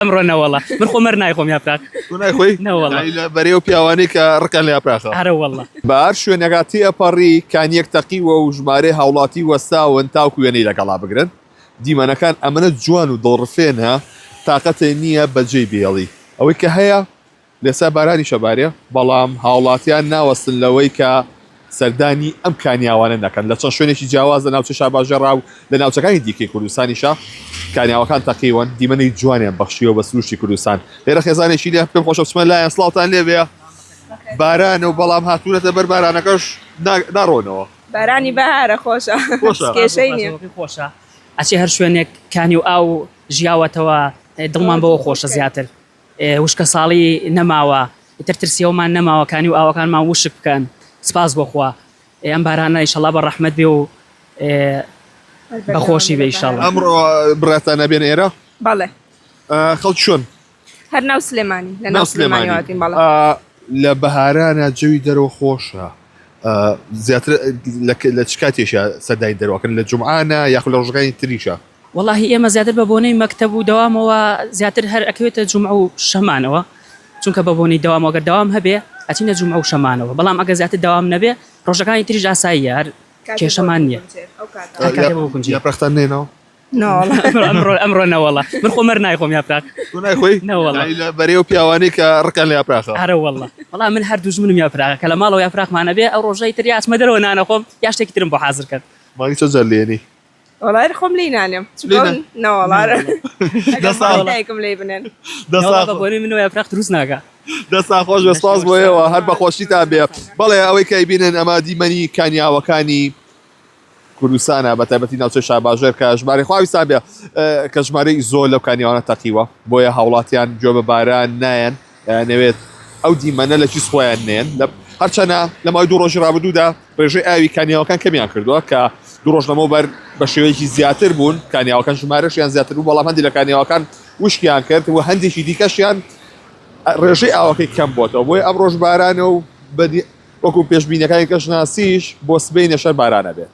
ئەمڕۆ نەوەڵا من خۆم هەر نایخۆم یاپراخ. تۆ نایخۆی؟ نەوەڵا. یانی لە بەرەی ئەو پیاوانەی کە ڕقیان لە یاپراخە. ئەرە وەڵا. بە هەر شوێنێکا تێئەپەڕی کانیەک تەقیوە و ژمارەی هاوڵاتی وەستاون تاوکو وێنەی لەگەڵا بگرن. دیمەنەکان ئەمەنە جوان و دڵڕفێنە تاقەتێ نییە بەجێی بهێڵی. ئەوەی کە هەیە لێستا بارانیش ئەبارێ، بەڵام هاوڵاتیان ناوەستن لەوەی کە سەردانی ئەم کانیاوانە نەکەن، لە چەند شوێنێکی جیاواز لە ناوچەی شارباژێڕا و لە ناوچەکانی دیکەی کوردستانیشا کانیاوەکان تەقیون، دیمەنی جوانیان بەخشیوە بە سروشتی کوردستان. لێرە خێزانێکی لێ پێم خۆشە بچمە لایان، سڵاوتان لێبێ، بارانە و بەڵام هاتوونەتە بەر بارانەکەش ناڕۆنەوە. بارانی بەهارە خۆشە، کێشەی نییە. خۆشە ئەچێ هەر شوێنێک کانی و ئاو ژیاوەتەوە دڵمان بەوە خۆشە زیاتر. وشکەساڵی نەماوە ئیتر ترسی ئەومان نەماوە کانی و ئاوەکانمان وشک بکەن سپاس بۆ خوا ئەم بارانە ئیشەڵا بە ڕەحمەت بێ و بەخۆشی بێ ئیشەڵا. ئەمڕۆ براتان ئەبێن ئێرە؟ بەڵێ. خەڵکی چۆن؟ هەر ناو سلێمانی لە ناو سلێمانی هاتین بەڵێ. لە بەهارانە جەوی دەرەوە خۆشە زیاتر لە چ کاتێکە سەردانی دەرەوەکەن لە جومعانە یاخود لە ڕۆژەکانی تریشە؟ وەڵاهی ئێمە زیاتر بە بۆنەی مەکتەب و دەوامەوە زیاتر هەر ئەکەوێتە جومعە و شەمانەوە چونکە بە بۆنەی دەوامەوە گەر دەوام هەبێ ئەچینە جومعە و شەمانەوە بەڵام ئەگەر زیاتر دەوام نەبێ ڕۆژەکانی تریش ئاساییە هەر کێشەمان نییە هەر کاتێ بۆ گونجێ. یاپراختان نێنەوە؟ نەوەڵا ئەمڕۆ ئەمڕۆ نەوەڵا من خۆم هەر نایخۆم یاپراخ. تۆ نایخۆی؟ نەوەڵا. یانی لە بەرەی ئەو پیاوانەی کە ڕقیان لە یاپراخە. ئەرە وەڵا وەڵا من هەر دوژمنم یاپراخە کە لە ماڵەوە یاپراخمان ئەبێ ئەو ڕۆژەی تر یا ئەچمە دەرەوە نانەخۆم یا شتێکی ترم بۆ حازر کەن. مانگی چەند جار لێنی؟ وەڵا هەر خۆم لێی نانێم چونکە نەوەڵا ئەگەر دایکم لێی بنێن. دەسا بە بۆنەی منەوە یاپراخ دروست ناکا. دەستان خۆش بێ سپاس بۆ ئێوە هەر بە خۆشیتان بێ بەڵێ ئەوەی کە ئەیبینن ئەمە دیمەنی کانیاوەکانی کوردستانە بە تایبەتی ناوچەی شارباژێر کە ژمارەی خواویستان بێ کە ژمارەی زۆر لەو کانیاوانە تەقیوە بۆیە هاوڵاتیان گوێ بە باران نایەن ئەیانەوێت ئەو دیمەنە لە کیس خۆیان نێن هەرچەنە لە ماوەی دوو ڕۆژی ڕابردوودا ڕێژەی ئاوی کانیاوەکان کەمیان کردووە کە دوو ڕۆژ لەمەوبەر بە شێوەیەکی زیاتر بوون کانیاوەکان ژمارەشیان زیاتر بوو بەڵام هەندێک لە کانیاوەکان وشکیان کرد و هەندێکی دیکەشیان ڕێژەی ئاوەکەی کەم بۆتەوە بۆیە ئەمڕۆش بارانە و وەکو پێشبینەکانی کەشناسیش بۆ سبەینێ شەر بارانە بێت.